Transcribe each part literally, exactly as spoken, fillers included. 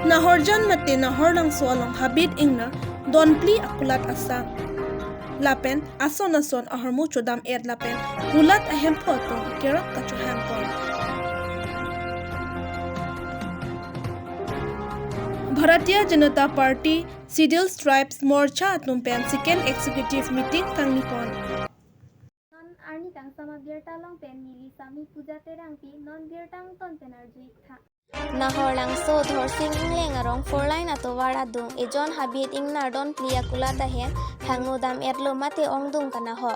Nahorjan mate Nahorlangso along habit ingnar don phli akulat asang lapen ason ason ahormu chodam-et lapen kulat ahemphu atum kerap kachohang pon. Bharatiya Janata Party Scheduled Tribes Morcha atum pen second executive meeting kangni pon. Non arni kangsam abirta along pen neli Sami Puja Terangpi, non birta angton pen arju-ik tha. Nahorlangso Dhorsing Engleng arong four lane atovar adung ejon habit ingnar don phli akulat ahem hangno dam-etlo mate ongdung kanaho.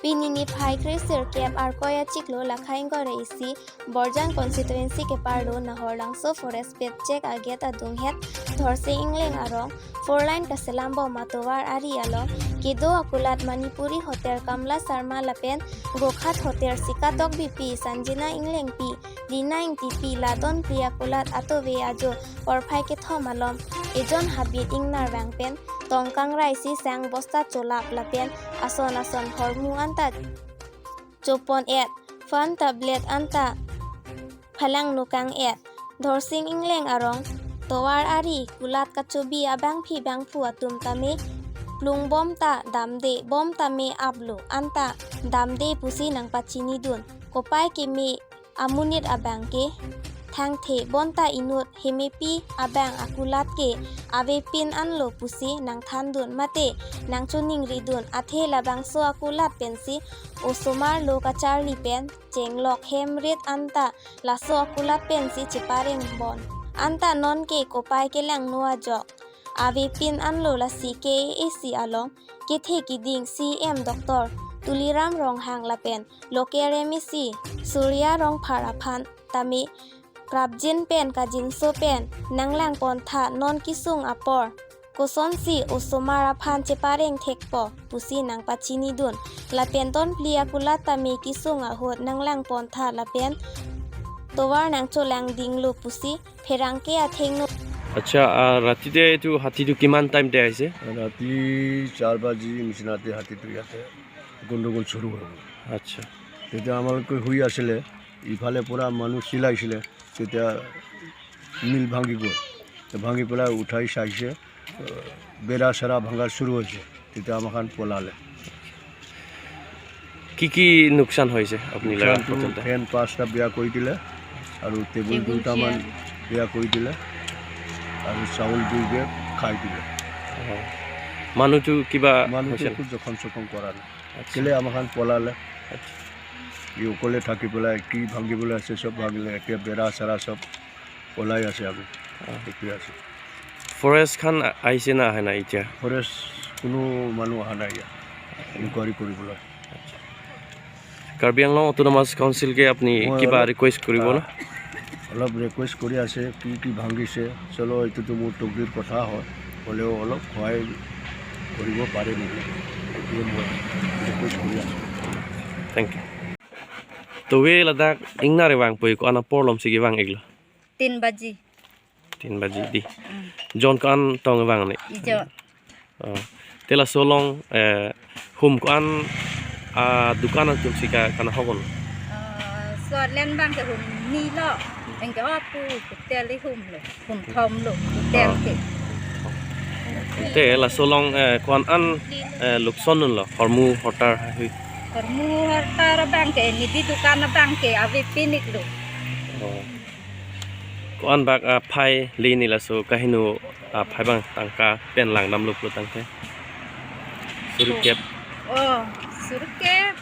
Pini niphai kre sirkep Arkoi achiklo Lakha ingkoi ra isi Borjan constituency keparlo Nahorlangso forest pet check agate adunghet Dhorsing Engleng arong four lane kaselam bom atovar ari along kedo akulat Manipuri Hotel Kamla Sharma lapen Gokhat Hotel Sika Tokbipi, Sanjina Englengpi, Lina Ingtipi la don phli akulat atove ajo porphai kethom alom ejon habit ingnar vang pen tong kangrai si sang bosta cholap lapen ason ason hormu anta chopon-et, phone tablet anta phalangno kang-et. Dhorsing Engleng arong tovar ari kulat kachobi abangphi bangphu atum tame plung bom ta damde, bom tame aplo anta damde pusi nangpachinidun. Kopai keme amonit abang ke thangthe bonta inut hemepi abang akulat ke avepin anlo pusi nangthandun mate nangchoningridun, athe labangso akulat pensi osomar lo kacharli pen chenglok hem rit anta laso akulat pensi chepareng pon. Anta nonke kopai kelangno ajok avepin anlo, lasi K A A C along kethe kiding C E M Doctor Tuliram Ronghang lapen local M A C Surya Rongphar aphan tame prapjin pen kajinso pen nanglang pon tha, non kesung apor kosonsi osomar aphan chepareng thekpo pusi nangpachinidun. Lapen don phli akulat tame kesung ahut nanglang pon tha lapen tovar nangcholang dinglo pusi pherangke athengno. আচ্ছা, আহ, ৰাতিতে এইটো হাতীটো কিমান টাইমতে আহিছে? ৰাতি চাৰ বাজি নিচিনাতে হাতীটো ইয়াতে গণ্ডগোল চুৰু হৈ গ'ল। আচ্ছা। তেতিয়া আমালোকে শুই আছিলে, ইফালে পৰা মানুহ চিলাইছিলে, তেতিয়া মিল ভাঙি গ'ল। তো ভাঙি পেলাই উঠাই চাইছে, বেৰা চেৰা ভাঙা চুৰু হৈছে, তেতিয়া আমাৰখন পলালে। কি কি লোকচান হৈছে আপুনি লগা লোকচানটো পৰ্যন্ত? ফেন পাঁচটা বেয়া কৰি দিলে আৰু টেবুল টেবুল দুটামান চেয়াৰ। বেয়া কৰি দিলে আৰু চাউল দুই বেগ খাই দিলে। অ। মানুহটো কিবা মানুহটো হৈছে? একো জখম চখম কৰা নাই। আচ্ছা। কেলে আমাৰখন পলালে। আচ্ছা। ই অকলে থাকি পেলাই কি ভাঙিবলৈ আছে চব ভাঙিলে, এতিয়া বেৰা চেৰা চব পলাই আছে আমি। অ। এইটোৱে আছে। ফৰেষ্ট খান আ-, আহিছে না আহা নাই এতিয়া? ফৰেষ্ট কোনো মানুহ অহা নাই ইয়াত ইনকুৱাৰী কৰিবলৈ। আচ্ছা। কাৰ্বি আংলং অট'নমাছ কাউন্সিলকে আপুনি মই কিবা অলপ, ৰিকুৱেষ্ট কৰিব না? আহ, অলপ ৰিকুৱেষ্ট কৰি আছে, কি কি ভাঙিছে। চলো, এইটোতো মোৰ তকদিৰ কথা হয়, হ'লেও অলপ সহায় কৰিব পাৰে নেকি, এইটোৱে মই ৰিকুৱেষ্ট কৰি আছোঁ। Thank you. Towe ladak ingnar vangpo, ko-an apor lomsi kevang-iklo? Tin baji. Tin baji di. Hmm. Jon ko-an tong vang ne? Ijo. Oh. Te laso along, eh, hum ko-an, ah, dukan atum si ka, kana hokon? Ah, so len bang ke hum ni lo. Engke opu hotel i hum lo. Hum thom lo. Hotel, oh, ke. Te laso along, eh, ko-an an, eh, lukson lo. Hormu hortar hui. Hormu hortar bang ke, nidi dukan bang ke, avepin-iklo. Oh. Ko-an bak aphai le ne laso kaheno aphai bang tangka pen langdamlo pulo tangte? Suri kep. Oh, suri kep.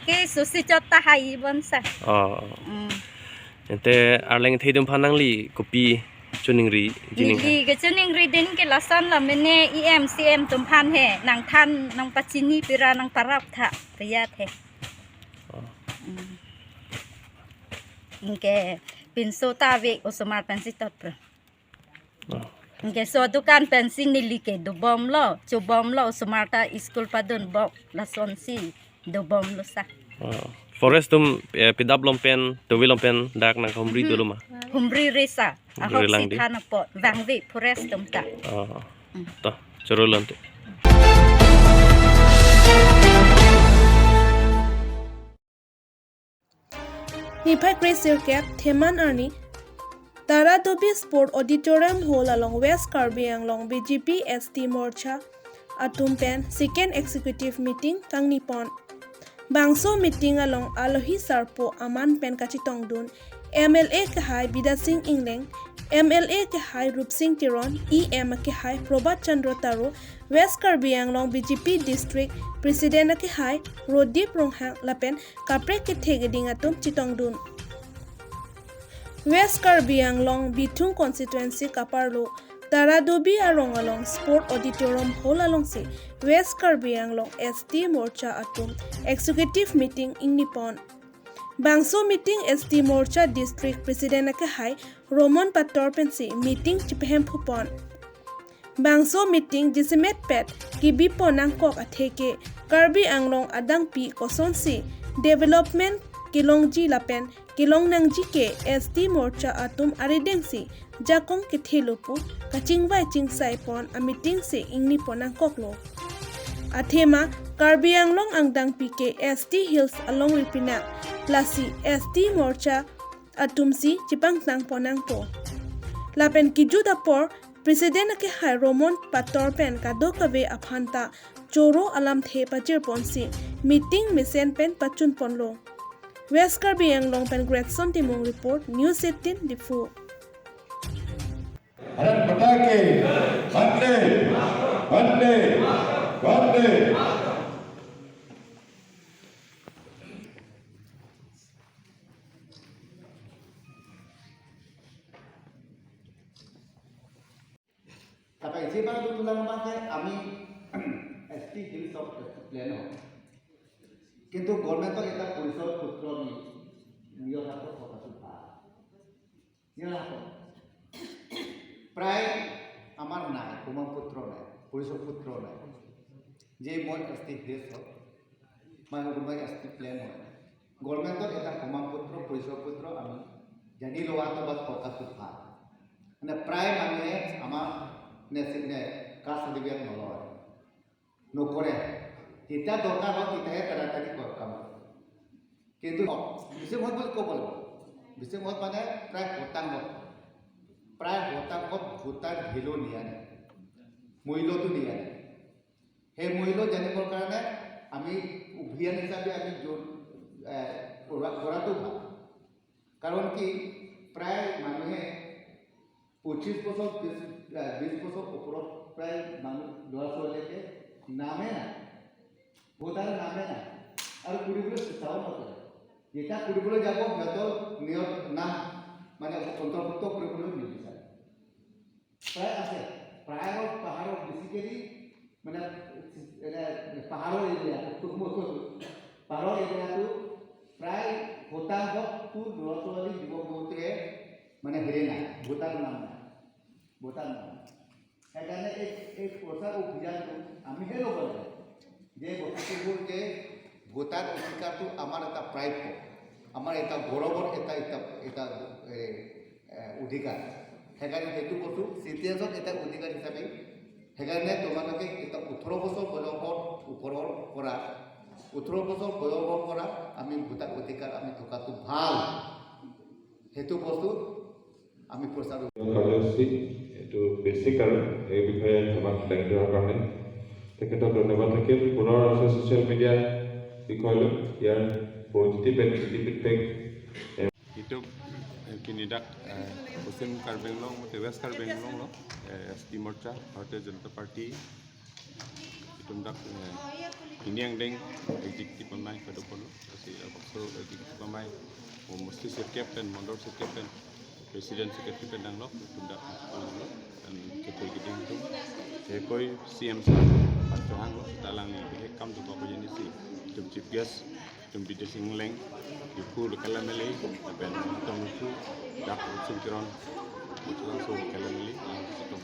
Ke susi chot ta hai bonsa. Oh. Mm. Ente arleng thedum phan nangli kopi choningri jining hai? Neli kechoningri din ke lason la mene E M C M atum phan he nangthan nangpachini pira nangparap tha piyat he. Oh. Mm. Anke pinso ta ave osomar pensi totpro. Oh. Anke so dukan pensi neli ke dobomlo, chobomlo, osomar ta school padunbom, lasonsi dobomlo sa. Oh. Forest atum, eh, pidap lom pen, towe lom pen, dak nang humri, mhm, dolo ma? Humri resa, humri ahok lang si di. Than apot, vangve forest atum ta. Oh. Mm. To, choro lon te. Niphai kre sirkep Theman arni Taradubi Sport Auditorium Hall along West Karbi Anglong B J P S T Morcha atum pen second executive meeting kangni pon. Bangso meeting along alohi sarpo aman pen kachetongdun M L A kehai Bidya Sing Engleng, M L A kehai Rupsing Teron, E M kehai Prabhat Chandra Taro, West Karbi Anglong B J P District President kehai Rodip Ronghang lapen kaprek kethe keding atum chetongdun. West Karbi Anglong Bithung Constituency kaparlo Taradubi arong along Sport Auditorium Hall alongsi West Karbi Anglong S T Morcha atum executive meeting ingni pon. Bangso meeting S T Morcha District President kehai Romon Pator pensi meeting chepahemphu pon. Bangso meeting jasemet pet kebi pon nangkok atheke Karbi Anglong adangpi kosonsi development kelongji lapen kelong nangji ke S T Morcha atum aridengsi jakong kethelo pu kachingvai chingsai pon ameeting si ingni pon nangkoklo. Athema Karbi Anglong angdangpi ke S T Hills alongri pinak, lasi S T Morcha atumsi chepangtang pon nangpo. Lapen kejut apor President kehai Romon Pator pen kadokave aphanta choro alamthe pajir ponsi meeting mesen pen pachun ponlo. West Karbi Anglong pen Gretson Timung report, News eighteen Diphu. Bharat माता की वंदे, वंदे, वंदे। Tapi isi baru tulang pakai ami S T Hills of Plano. কিন্তু গভর্নমেন্টর এটা পরিষদ সূত্র আমি নিয়োগ হাতত থকা সুভা। নিয়োগ হাতত। প্ৰায় আমাৰ নাই, ব্ৰহ্মপুত্ৰ নাই, পরিষদ সূত্র নাই। যে মই এছ টি হিলছ হয়, মানে কোনোবাই এছ টি প্লেন হয়। গভৰ্ণমেণ্টৰ এটা প্ৰমাণ পত্ৰ, পৰিচয় পত্ৰ আমি জানি লোৱাটো বা থকাটো ভাল। মানে প্ৰায় মানুহে আমাৰ নেচিগনে কাষ্ট চাৰ্টিফিকেট নলয়, নকৰে। যেতিয়া দৰকাৰ হয় তেতিয়াহে তাড়াতাড়ি ক- কাম কৰে। কিন্তু বেছি মত বুলি ক'ব লাগিব, বেছি মত মানে প্ৰায় শতাংশ, প্ৰায় শতাংশ ভোটাৰ ভেলু নিয়া নাই, মূল্যটো নিয়া নাই। সেই মূল্য জানিবৰ কাৰণে আমি অভিযান হিচাপে আমি জোৰ এ, কৰা- কৰাটো ভাল। কাৰণ কি, প্ৰায় মানুহে পঁচিছ বছৰ, বিছ, এ, বিছ বছৰ ওপৰত প্ৰায় মানুহ, ল'ৰা ছোৱালীকে নামে নাই, ভোটাৰ নামে নাই আৰু কৰিবলৈ চেষ্টাও নকৰে। যেতিয়া কৰিবলৈ যাব সিহঁতৰ নিয়ম নাম মানে অন্তৰ্ভুক্ত কৰিবলৈ নিবিচাৰে। প্ৰায় আছে, প্ৰায় পাহাৰৰ বেচিকেলি মানে এনে পাহাৰৰ এৰিয়া, পাহাৰৰ এৰিয়াটো প্ৰায় শতাংশটো ল'ৰা ছোৱালী যুৱক যুৱতীৰে মানে হেৰি নাই, ভোটাৰ নাম নাই, ভোটাৰ নাম নাই। সেইকাৰণে এই এই প্ৰচাৰ অভিযানটো আমিহে ল'ব লাগে যে বস্তুটো হ'ল যে ভোটাৰ অধিকাৰটো আমাৰ এটা প্ৰাপ্য, আমাৰ এটা গৌৰৱৰ এটা এটা এটা এ, এ, অধিকাৰ। সেইকাৰণে সেইটো বস্তু চিটিজেনছৰ এটা অধিকাৰ হিচাপে, সেইকাৰণে তোমালোকে এটা ওঠৰ বছৰ বয়সৰ ওপৰৰ পৰা, ওঠৰ বছৰ বয়সৰ পৰা আমি ভোটাৰ অধিকাৰ আমি থকাটো ভাল। সেইটো বস্তু আমি প্ৰচাৰ কাৰ্যসূচী এইটো বেচিক আৰু এই বিষয়ে আমাক দাঙি ধৰাৰ কাৰণে তেখেতক ধন্যবাদ থাকিল। পুনৰ আছে ছ'চিয়েল মিডিয়া বিষয়লৈ ইয়াৰ positive and negative feedback Itum kini dak Paschim Karbi Anglong, mate West Karbi Anglong lo, S T Morcha, Bharatiya Janata Party, itum dak kini angdeng executive amai kadokolo, si abakso executive amai, mosti sirkep pen, mondol sirkep pen, president secretary pen danglo, itum dak lo, dan kethe keding itum, hekoi C M sir, Pachohang lo, dalang ni bihek kam tu bapak jenis si, itum chief guest, itum Bidya Sing Engleng, Diphu local M L A, lapen itum Diphu, dak Sing Teron, Butlang so local M L A, alang si itum